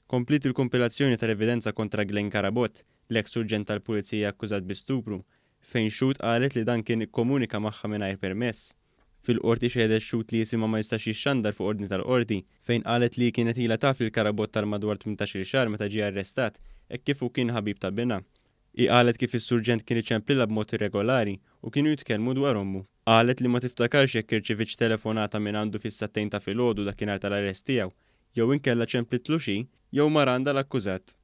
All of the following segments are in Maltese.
Kompliet il-kumpilazzjoni tal-evidenza kontra Glenn Carabott, l-eks surġent tal-Pulizija akkużat bi stupru, fejn xhud qalet li dan kien ikkomunika magħha mingħajr permess. Fil-Qorti xehdet xhud li isimha ma jistax jixxandar fuq ordni tal-Qorti, fejn qalet li hi kienet ilha taf lil Carabott għal madwar 18-il xahar meta ġie arrestat, hekk kif hu kien ħabib ta' binha. Hi qalet kif is-surġent kien iċemplilha b'mod irregolari u kienu jitkellmu dwar ommu. Qalet li ma tiftakarx jekk irċivietx telefonata mingħandu fis-sagħtejn ta' filgħodu dakinhar tal-arrest tiegħu, jew inkella ċemplitlux hi jew mar għandha l-akkużat.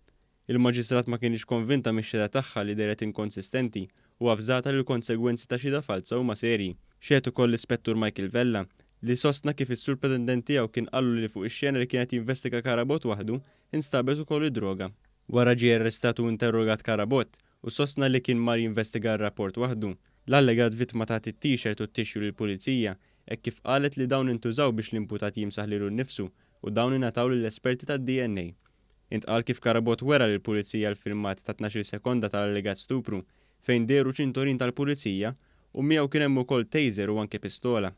Il-Maġistrat ma kinitx konvinta mix-xhieda tagħha li dehret inkonsistenti u avżatha li l-konsegwenzi ta' xhieda falza huma serji. Xehed ukoll l-Ispettur Michael Vella, li sostna kif is-Surpretendent tiegħu kien qallu li fuq ix-xena li kien qed jinvestiga Carabott waħdu, instabet ukoll id-droga. Wara ġie arrestat u interrogat Carabott u sostna li kien mar jinvestiga r-rapport waħdu. L-allegat vittma tat it-t-shirt u t-tissue lill-Pulizija hekk kif qalet li dawn intużaw biex l-imputat jimsaħ lilu nnifsu u dawn ingħataw lill-esperti tad-DNA. Intqal kif Carabott wera lill-Pulizija l-filmat ta' 12-il sekonda tal-allegat stupru fejn dehru ċintorin tal-Pulizija u miegħu kien hemm ukoll taser u anke pistola.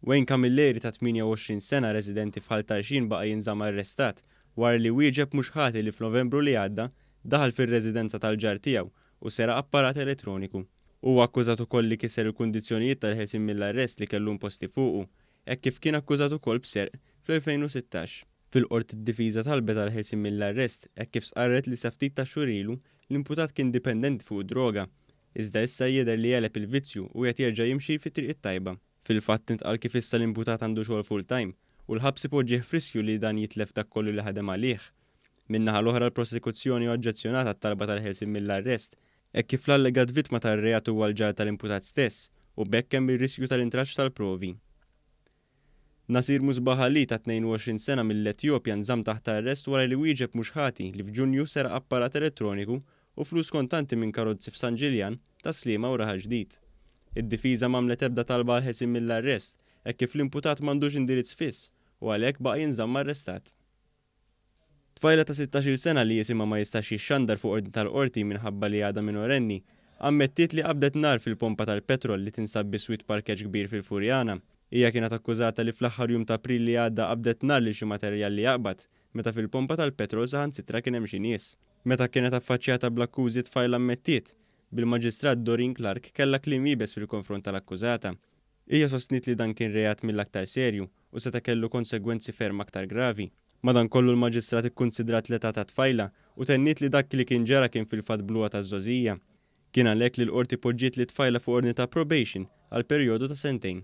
Wayne Camilleri ta' 28 sena residenti f'Ħal Tarxien baqa' jinżamm arrestat wara li wieġeb mhux ħati li f'Novembru li għadda daħal fir-residenza tal-ġar tiegħu u seraq apparat elettroniku. Huwa akkużat ukoll li kiser il-kundizzjonijiet tal-ħelsien mill-arrest li kellu imposti fuqu, hekk kif kien akkużat ukoll b'serq fl-2016. Fil-Qorti d-difiża talbet għall-ħelsien mill-arrest hekk kif stqarret li sa ftit tax-xhur ilu l-imputat kien dipendenti fuq id-droga, iżda issa jidher li għeleb il-vizzju u qiegħed jerġa' jimxi fit-triq it-tajba. Fil-fatt intqal kif issa l-imputat għandu xogħol full-time u l-ħabs ipoġġih f'riskju li dan jitlef dak kollu li ħadem għalih. Min-naħa l-oħra l-prosekuzzjoni oġġezzjonat għat-talba tal-ħelsien mill-arrest hekk kif l-allegat vittma tar-reat huwa l-ġar tal-imputat stess u b'hekk hemm ir-riskju tal-intraċċ tal-provi. Nasir Musbah Ali ta' 22 sena mill-Etjopja nżamm taħt arrest wara li wieġeb mhux ħati li f'Ġunju seraq apparat elettroniku u flus kontanti minn karozzi f'San Ġiljan, Tas-Sliema u Raħal Ġdid. Id-difiża m'għamlet ebda talba għall-ħelsien mill-arrest hekk kif l-imputat m'għandux indirizz fiss u għalhekk baqa' jinżamm arrestat. Tfajla ta' 16-il sena li isimha ma jistax jixxandar fuq ordni tal-Qorti minħabba li għadha minorenni, ammettiet li qabdet nar fil-pompa tal-petrol li tinsab biswit parkeġġ kbir fil-Furjana. Hija kienet akkużata li fl-aħħar jum ta' April li għadda qabdet nar lil xi materjal li jaqbad, meta fil-pompa tal-petrol saħansitra kien hemm xi nies. Meta kienet affaċċjata bl-akkużi t-tfajla ammettiet, bil-Maġistrat Doreen Clarke kellha kliem iebes fil-konfront tal-akkużata. Hija sostniet li dan kien reat mill-aktar serju u seta' kellu konsegwenzi ferm aktar gravi. Madankollu l-Maġistrat ikkunsidrat l-età tat-tfajla u tenniet li dak li kien ġara kien fil-fatt bluha taż-żgħożija. Kien għalhekk li l-Qorti poġġiet lit-tfajla fuq ordni ta' probation għal perjodu ta' sentejn.